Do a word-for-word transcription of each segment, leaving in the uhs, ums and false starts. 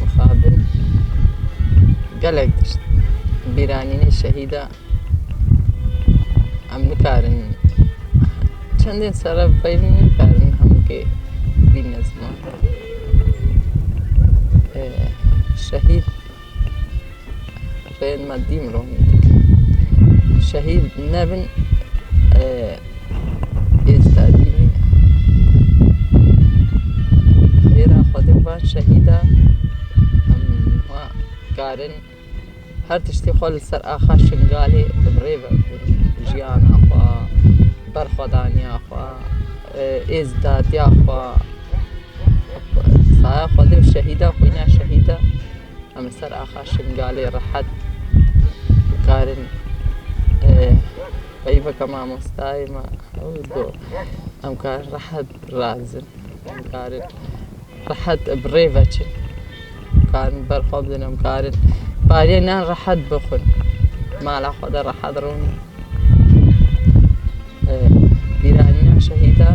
Mixabin gelek tişt bîranînê şehîda em nikarin. Çendên sere beynin nikarin hemûkê bîne ziman. Ee, şehîd rên me dîm ronî. Şehîd nebin, ee, êzda dînî. Xêra Xwedê van şehîda em wa karin her tiştî xwe li ser axa Şingalê bi rê ve jiyana xwe, berxwedaniya xwe, êzdatiya xwe. Saya Xwedê û şehîda xwîna şehîda em li ser axa Şingalê rehet karin, e, peyveke mamostayê me ew got, em karin rehet razin. Em karin rehet bi rê ve çin. Em karin ber xwe bidin, em karin pariyê nan rehet bixwin. Mala xwe de rehet rûnin. E, bîranîna şehîda,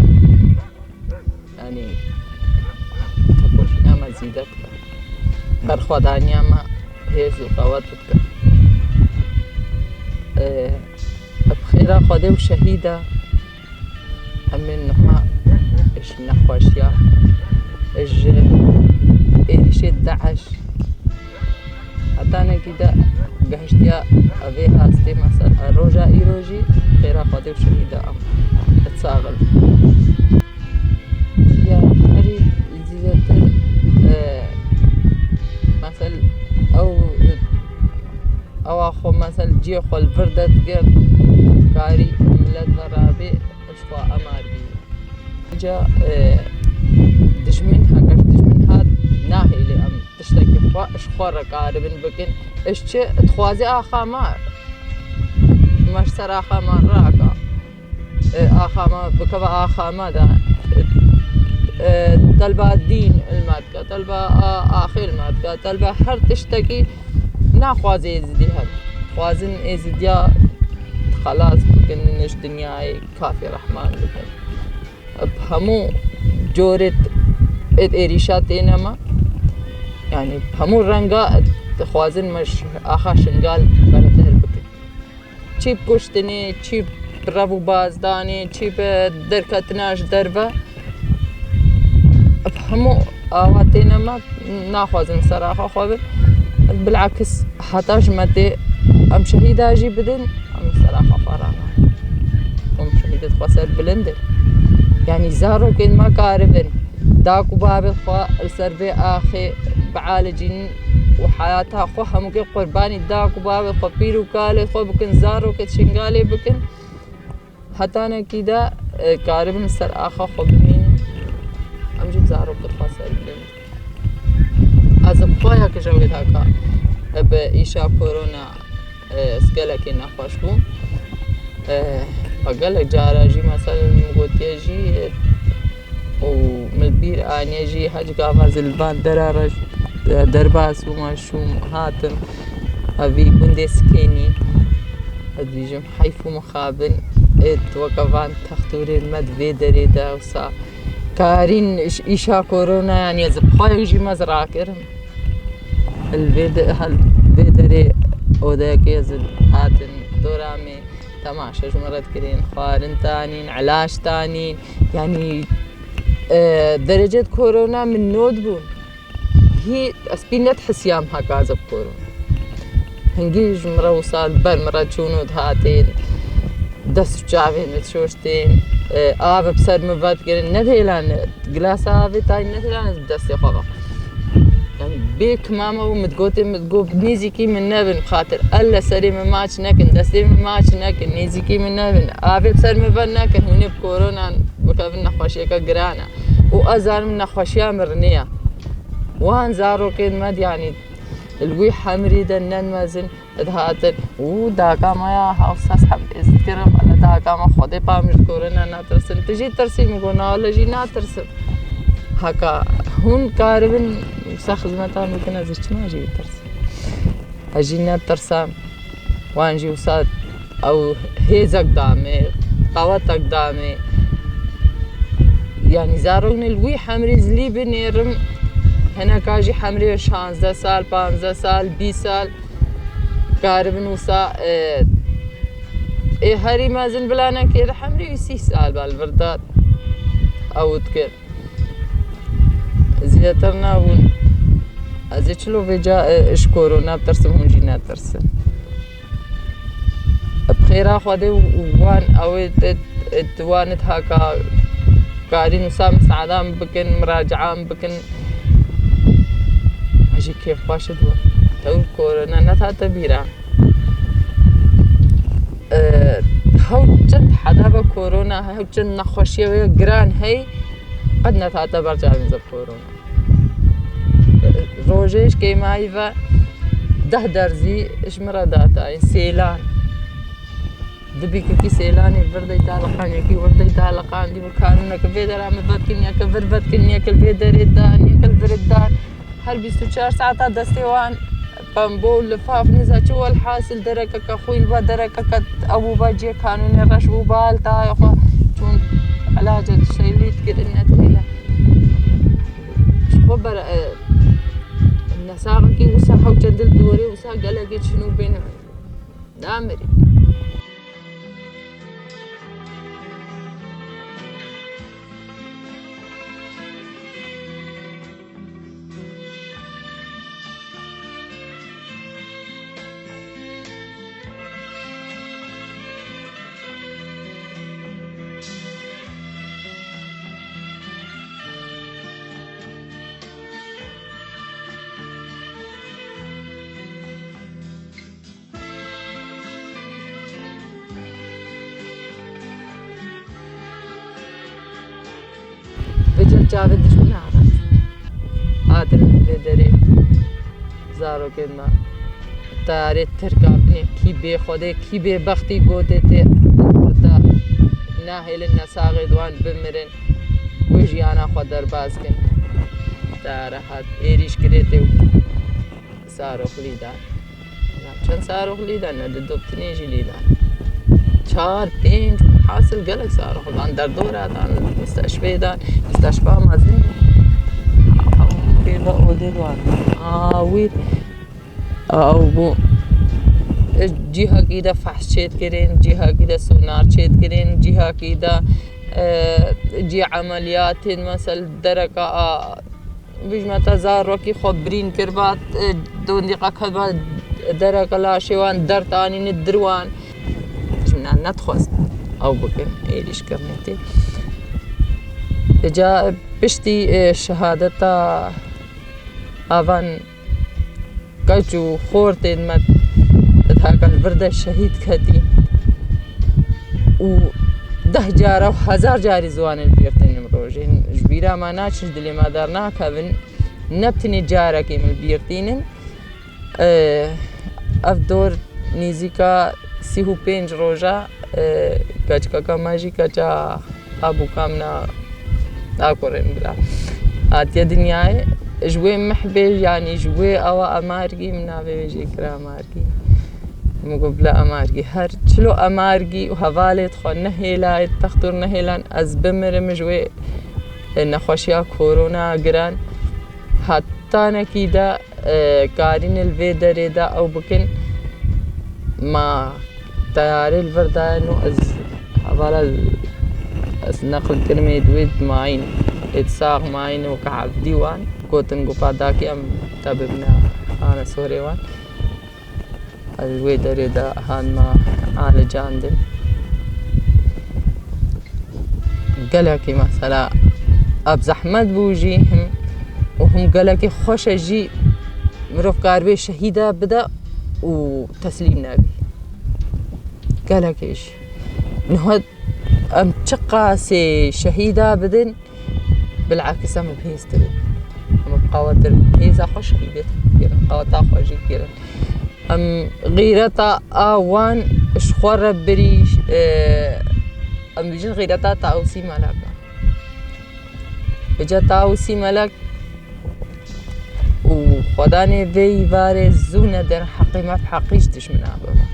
yanî, tekoşîna me zîde dike. Berxwedaniya me hêz û qewet dike. E, bi xêra Xwedê û şehîda em ê niha ji nexweşiya, ji êrîşê DAIŞ, hetanekî de gehiştiya vê astê, mesela roja îro jî xêra Xwedê û şehîda em saxil. Ya herî zêdetir, e, mesel ew, ewa xwe mesel cihê xwe li vir derdigirt, karî milet ve rabê ji xwe emar bî. Ca, e, dijmin, heke ji dijmin hat, nahêlê em tiştekî xwe, ji xwe re karibin bikin. Ji çi dixwaze axa me, me ji ser axa me raka. E, axa me bikeve axa me de. E, telba dîn li me dike, telba a-, axê li me dike, telba her tiştekî naxwaze êzidî hebe. Dixwazin êzidiya xelas bikin, ji dinyayê kafê rehman bikin. Bi hemû corê êd êrîşa têne me. Yanî bi hemû renga dixwazin me ji axa Şingal bereder bikin. Çî bi kuştinê, çî bi rev û bazdanê, çî bi derketina ji derve. Bi hemû awa têne me, naxwazin ser axa xwe bin. Bilakis heta ji me tê, em şehîda jî bidin, em li ser axa xwe ranaxin. Em şehîdê xwe ser bilind in. Yanî zarokên me karibin dak û bavê xwe li ser vê axê bialicînin û heyata xwe hemûkê qurbanî dak û bavê xwe, pîr û kalê xwe bikin, zarokê Şingalê bikin. Hetanekî de, e, karibin li ser axa xwe bimînin. Em jî zarokê xwe ser bilind. Ez bi xwe ya ki ji wê daka, e, bi îşa korona, e, ez gelekê nexweş bûm. E, me gelek cara jî, mesela min gotiye jî, e, û min li bîr aniye jî, hec gava ez li van dera re, e, derbas bûm, ez çûm, hatim, evî gundê Sikênî, ez dibêjim, heyf û mixabin, êd weke van textûrên me di vê derê de wisa karîn îş-, îşa korona, yanî ez bi xwe jî me ez rakirim. Li vê de, hel, vê derê odeyekê ez hatin dora me temaşe ji min re dikirin, xwarin tanîn, ilaç tanîn. Yanî, e, derecet korona min not bûn. Hî ez pî nedihesiyam heka ez bi korona. Hingî ji min re wisa li ber min re çûn û dihatin, dest û çavên min dişoştin, e, av bi ser min vedigirin, nedihêlan, gilasa avê tayî nedihêlan ez bi destê xwe ve. Yanî bê kimama û min digotê, min digot, nêzîkî min nebin, bi xatir elle serê min maç nekin, destê min maç nekin, nêzîkî min nebin, avê bi ser min ve nekin, hûn ê bi koronan bikevin, nexweşiyeke giran e. Û ez zanim nexweşiya mirinê ye. Wan zarokên me, yanî li wî hemrî de ne mezin dihatin û daka me ya hewsas heb êz dikirin, wele daka me Xwedê pa min ji korona natirsin. Tu jî tirsî? Min got, na, wele jî natirsim. Heka hûn karibin wisa xizmeta min bikin, ez ji çima jî bitirsim? Ez jî netirsam. Wan jî wisa ew hêzek da me, qewetek da me. Yanî zarok ne li wî hemrî zilî binêrim, Hineka jî hemrê şazdeh sal, panzdeh sal, bîst sal karibin wisa, e, ê herî mezin bila nekê de hemrê wî sî sal ba li vir de ew dikin. Zêdetir nabûn. Ez ê çilo vêca, e, ji korona bitirsim, hûn jî netirsin. Bi xêra Xwedê û, û wan ew ê di, di wan ê haka karîn wisa misaedan bikin, miracian bikin. Jî kêfxweş dibû. Tewr korona netate bîra. E, hew çend hedaba korona, hew çend nexweşiya wê giran hey, qet netate ber çavên ze korona. Rojê ji kêmayî ve deh derzî ji min re datayî, sêlan. Di bîkekî sêlanê vir dey daliqan, yekî wir dey daliqan, dî bi kanûneke vê dera min vetkin, yeke vir vetkin, yeke li vê derê dan, yeke li virê dan. Her bîst û çar saeta destê wan pembo û lifaf, nêza çi, welhasil derekeke xwîn ve, derekeke ew û ve cihê kanûnê reş bû, bal dayê xwe çûn elace dişeylî dikirin, nedihêle. Ji xwe bere, e, nesaxekî wisa hew çendil dorê wisa gelekê çinû bên namirî. Vêca çavê dijmin hatin. Hatin vê derê zarokên me. Teyarê Tirka binê, kî bê Xwedê, kî bê bextî gotê tê da. Nahêlin nesaxê di wan bimirin. Wê jiyana xwe derbas kin. Teyare hat êrîş kirê tê û Saroxlî da. Çend saroxlî da, ne di doptinê jî lî da. Çar, pênc, hasil gelek sarox dan, derdora dan, misteşfê dan, misteşfa mezin. Pê ve odê dan. Awî, aw bû. Cihakî de fehs çêdikirin, cihakî de sonar çêdikirin, cihakî de, e, cî emeliyatên, mesel dereka a, Bijme te zarokî xwe birîn kiriba, e, dondîqa ketiba dereke laşê wan, dert anîne dir wan. Ji min nedixwest ew bikin, êrîşkirinê tê. Îca piştî, e, şehadeta avan keç û xortên me diheka li vir de şehîd ketî û deh cara û hezar carî ziwanê li bîr tînim rojê. Ji bîra me naçin, ji dilê me dernakevin. Ne bi tenê carekê min li bîr tînin. Ev dor nîzîka sî û pênc roja, e, keçikeka me jî keça Abûka min a, a kurê min bira. Hatiye dinyayê, ji wê mehbê, yanî ji wê awa Emargî, min navê wê jê kira Emargî. Min got, bila Emargî, her çilo Emargî û hevalê xwe nehêlayê, textor nehêlan, ez bimirim ji wê, e, nexweşiya korona giran. Hetanekî de, e, karîne li vê derê de ew bikin. Ma teyarê li vir dayeno, ez hevala ez neqil kirim ê di wê dimayîn, ê di sax mayîn weke evdî wan. Gotin ku padakî em te bibine xane sorê wan. Ez wê derê de hanma alicandin. Gelekî mesela ev zehmet bû jî him û him gelekî xweş e jî mirov karibê şehîda bide û teslîm nebî. Gelekî jî. Niha em çiqasê şehîda bidin, bilakis em bi hêz dirin. Em bi qawet dirin. Hêza xwe şehîdê xwe dikirin, qaweta xwe jî dikirin. Em xîreta a wan ji xwe re birî, e, em dibêjin xîreta Tawusî Melek e. Vêca Tawusî Melek û xwedanê vê îvarê zû nedin heqî me bi heqî ji dijmina bibe.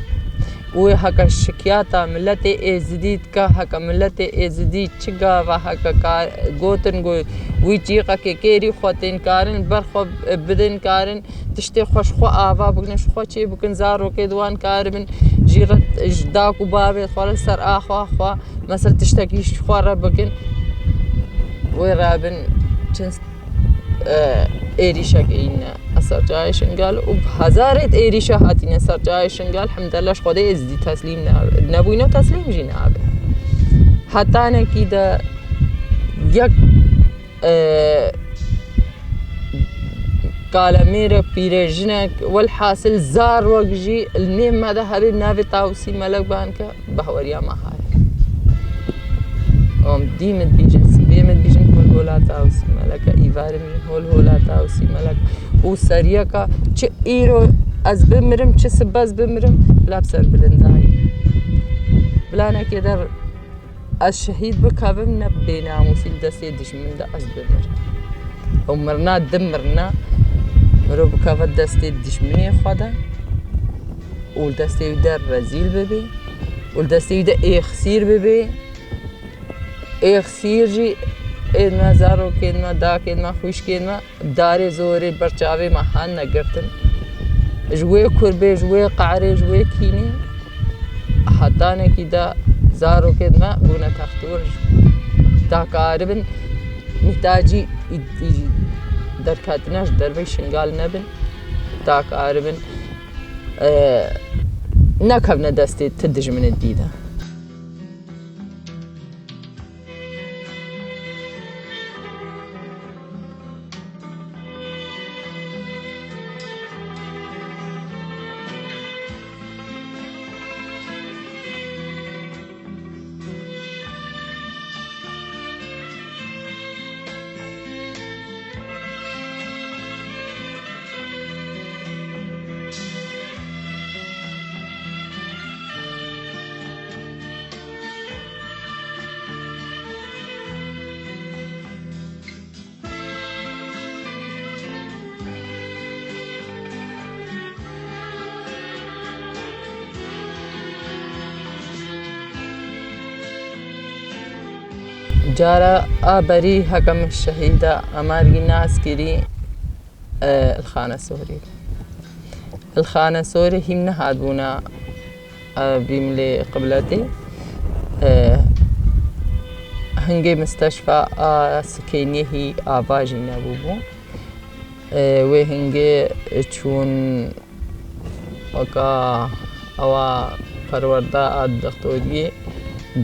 Wê heke şikiyata miletê Êzidî dike, heke miletê Êzidî çi gava heke ka-, gotin ku wî cîqekê kêrî xwe tên karin, ber xwe bidin karin, tiştê xwe ji xwe ava bikin, ji xwe çê bikin, zarokê di wan karibin, jî re ji dak û bavê xwe re ser axa xwe, mesela tiştekî ji xwe re bikin. Wê re bin çin e, êrîşek îne ser çayê Şingal û bi hezarêt êrîşe hatîne ser çayê Şingal, hemdela ji Xwedê Êzidî teslîm ne-, nebûyne, teslîm jî nabe. Hetanekî de yek, e, kalemêrek, pîrêjinek, welhasil zarok jî li nêm me de hebe navê Tawusî Melek banke. Bahweriya me hare. Em dî min dibîjin, sibê min dibîjin hol hola Tawusî Melek e, îvarê min hol hola Tawusî Melek e. Û seriyeka çi îro ez bimirim, çi sibe ez bimirim, bila bi serbilindayî. Bila nekê der ez şehîd bikevim, ne bênamûsî li destê dijmin de ez bimirim. Ew mirina di mirina, mirov bikeve destê dijminê xwe de û li destê wî de rezîl bibe. Û li destê wî de êxsîr bibê. Êxsîr jî êd me, zarokên me, dakên me, xwişkên me, darê zorê ber çavê me hatine girtin. Ji wê kurbê, ji wê qehrê, ji wê kînê hetanekî de zarokên me bûne textûr, dakaribin mîhtacî î-, î-, derketina ji dervey Şingal nebin, dakaribin e, nekevne destê ti dijminê dî de. Cara a berî heke min şehîda Amargî nas kirî, e, li Xanesorî. Li Xanesorî hîm nehatbûna, e, vî milê qibletê. E, hingê misteşfa a Sikêniyê hî ava jî nebûbû. E, wê hingê çûn weka ewa perwerda a dixtoriyê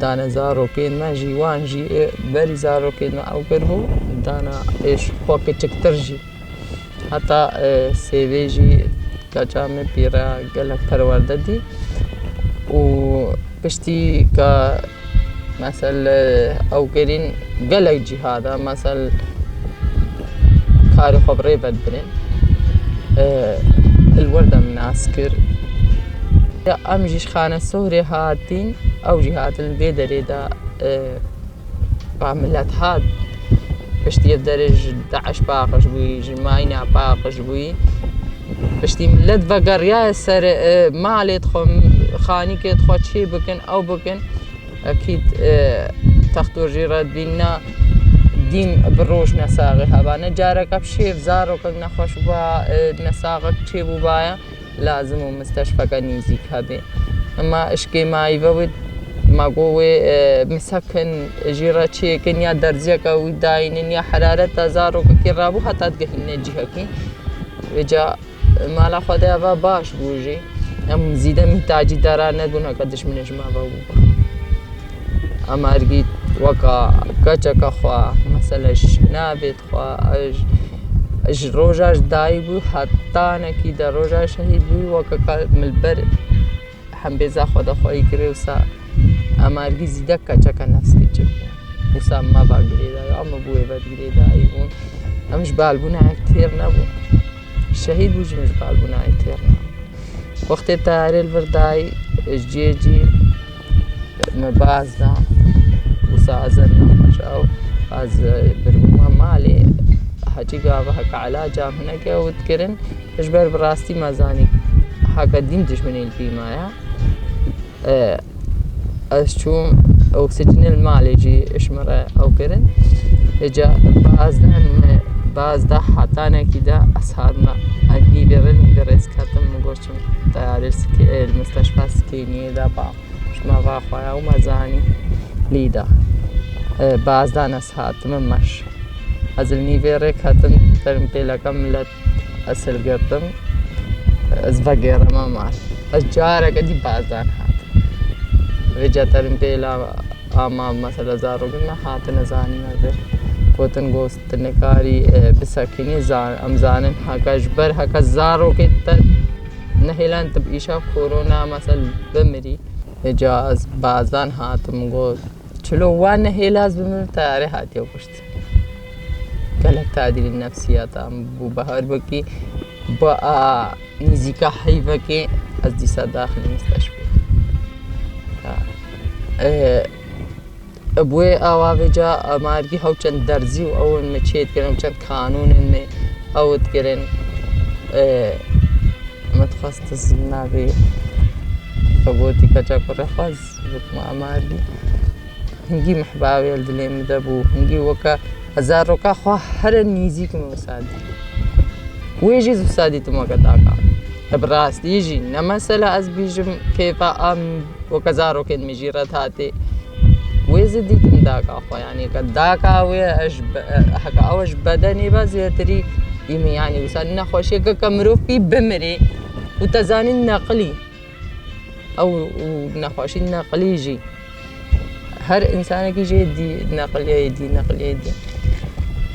dane zarokên me jî, wan jî, e, berî zarokên me ew kiribû, dana êş xwe kiçiktir jî. Heta, e, sêvê jî keça min pîre gelek perwerde dî û piştî ka Mesel, ew gerîn gelek cîha de, mesel, karê xwe bi rê ve dibirên, e, li wir de min nas kir. Ya em jî ji Xanesorê hatîn, ew jî hatin vê derê de, e, ba milet hat. Piştî ev derê ji DAIŞ paqij bûyî, ji mayîna paqij bûyî. Piştî milet vegeriyaye ser, e, malê xwe, xanîkê xwe çê bikin, ew bikin. Ekîd, e, textor jî re dibîna dîm bi roj nesaxê heba. Ne careke bi şêv zarokek nexweş ba, e, nesaxek çêbûbaya, lazim û misteşfeke nêzîk hebê. Ema işkê mayî ve wê, ma got wê, e, misekin jî re çêkin ya derziyeke wî dayînin ya herareta zarokekî rabû heta digehîne cihekî. Vêca Mala Xwedê eva baş bû jî. Em zîde mîhtacî dara nebûn, heke dijminê ji me ve bû. Em ergî weka keçeke xwe, mesele ji navê xwe, ji, ji roja ji dayî bû, hetanekî de roja şehîd bû, weke ka min li ber hembêza xwe de xweyî kirê, wisa em ergî zîde keçeke nefskê çêbû. Wisa me va girêdayî, em bû wê ve girêdayî bûn. Em ji balbûna yek têr nebûn. Şehîd bû jî min ji balbûnayê têr nebû. Wextê teyarê li vir dayî, ji cihê cî min baz da. Wisa ez nexweş ew, ez birbûma malê. Hecî gava heke elaca hineke ew dikirin. Ji ber bi rastî me zanî heke dîm dijminê li bî me ya. E, ez çûm oksîjenê li malê jî ji min re ew kirin. Îca bazdan, bazda hetanekî de ez hatime, ez nîvê re, nîvê re ez ketim, min got çim teyarê sikê, li misteşfa Sikêniyê de ba. Ji me va xwe ya û me zanî lî de. E, bazdan ez hatime meş. Ez li nîvê rê ketim, terim pêleke milet ez hilgirtim. Ez vegêrime mal. Ez careke dî bazdan hatim. Vêca terim pêla ama mesela zarokên me hatine zanîn ez ê. Gotin, got, tu nikarî, e, bisekînî, zan-, em zanin heke ji ber heke zarokê te nehêlan tu bi îşa korona mesela bimirî. Vêca ez bazdan hatim, got, çilo wan nehêla ez bimirim, teyarê hatiye kuşt. Gelek tadîlî nefsiyata min bû, bi her wekî bi a nîzîka heyvekê ez dîsa daxilî misteşfê. Ha. E, bi wê awa vêca amargî hew çend derzî û ew in me çê dikirin, hew çend kanûn in me ew dikirin. E, me dixwest ez navê xwe gotî keça kurê xwe, ez bikime amargî. Hingî mihba wê li dilê min de bû. Hingî weke ez zaroka xwe here nîzîk min wisa dî. Wê jî wisa dîtim weke daka. Bi rastî jî ne mesela ez bîjim kêfa em weke zarokên min jî re hatê. Wê zî dîtim daka xwe, yanî ke daka wê ez ji be-, heke ew ji bedenê ve zêtirî î min, yanî wisa nexweşiyeke ke mirov pî bimirê û te zanîn neqilî. Ew û nexweşî neqilî jî. Her însanekî jê dî neqiliyê dî, neqiliyê dî.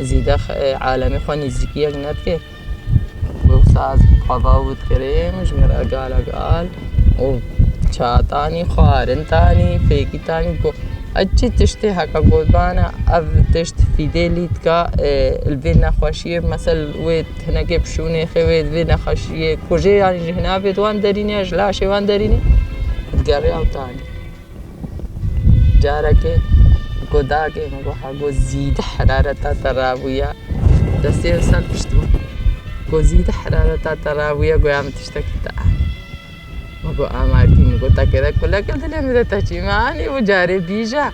Zîde xe-, alemê xwe nîzîkiyek nedike. Wisa ez xwe va û dikirê, ji min re gal gal û çatanî, xwarin tanî, fêkî tanî, go-, Eçî tiştê heke gotbana, ev tişt fîdê lî dika, e, li vê nexweşiyê, mesel wê hinekê pişûnê xê wê vê nexweşiyê kujê, yanî ji hinavê wan derînê, ji laşê wan derînê, digere ew tanî. Carekê go dakê min go, ha go zîde herareta te rabûya. Destê wisa kuşt min. Go zîde herareta te rabûye, goya min tiştekî te anî. Min got, amarkî, min got, tekê de kuleke dilê min de te çî min anî û carê bîja.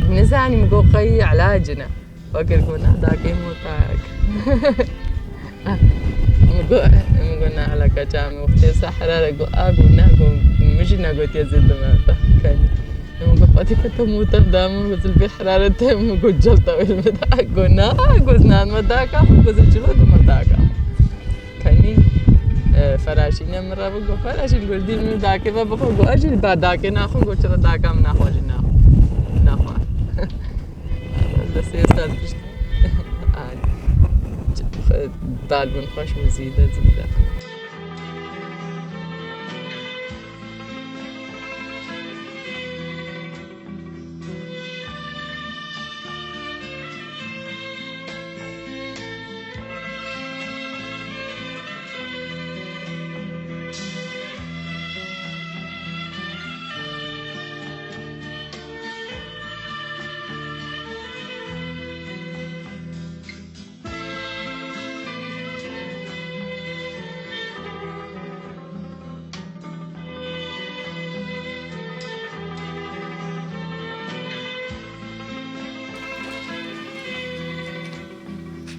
Nizanî, min got, qey îlac ne. Wekir got, na, dakê motak. Min got, min got, na, hele keça min wextê wisa herare got, a got, ne, got, min jî negotiye zêde me kenî. Min got, Fatî, ke te motak da min, got, zilbê herarete, min got, celta wê li min da. Got, na, got, nan me daka, got, zil çilo tu me daka. Kenî, e, feraşîne min re bigo, feraşîn got, dîl min dakê ve bixwe, got, ez jî li ba dakê naxwim, got, çira daka min naxwe jî naxwe. Naxwe. Destê ser pişt. Ay. Dal bin xweş û zîde, zîde.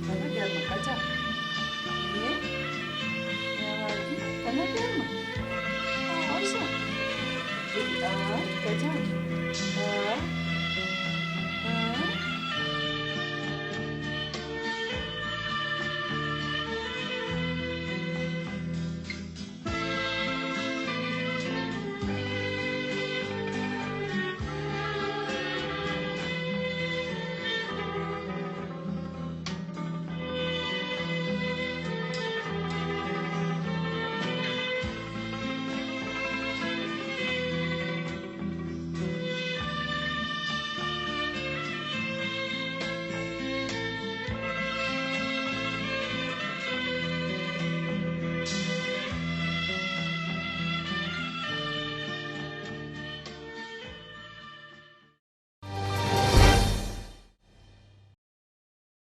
Sana gelme, kaçak. Niye? Ne var ki? Sana gelme. Aa, Ayşe. Aa, kaçak. Aa. Aa.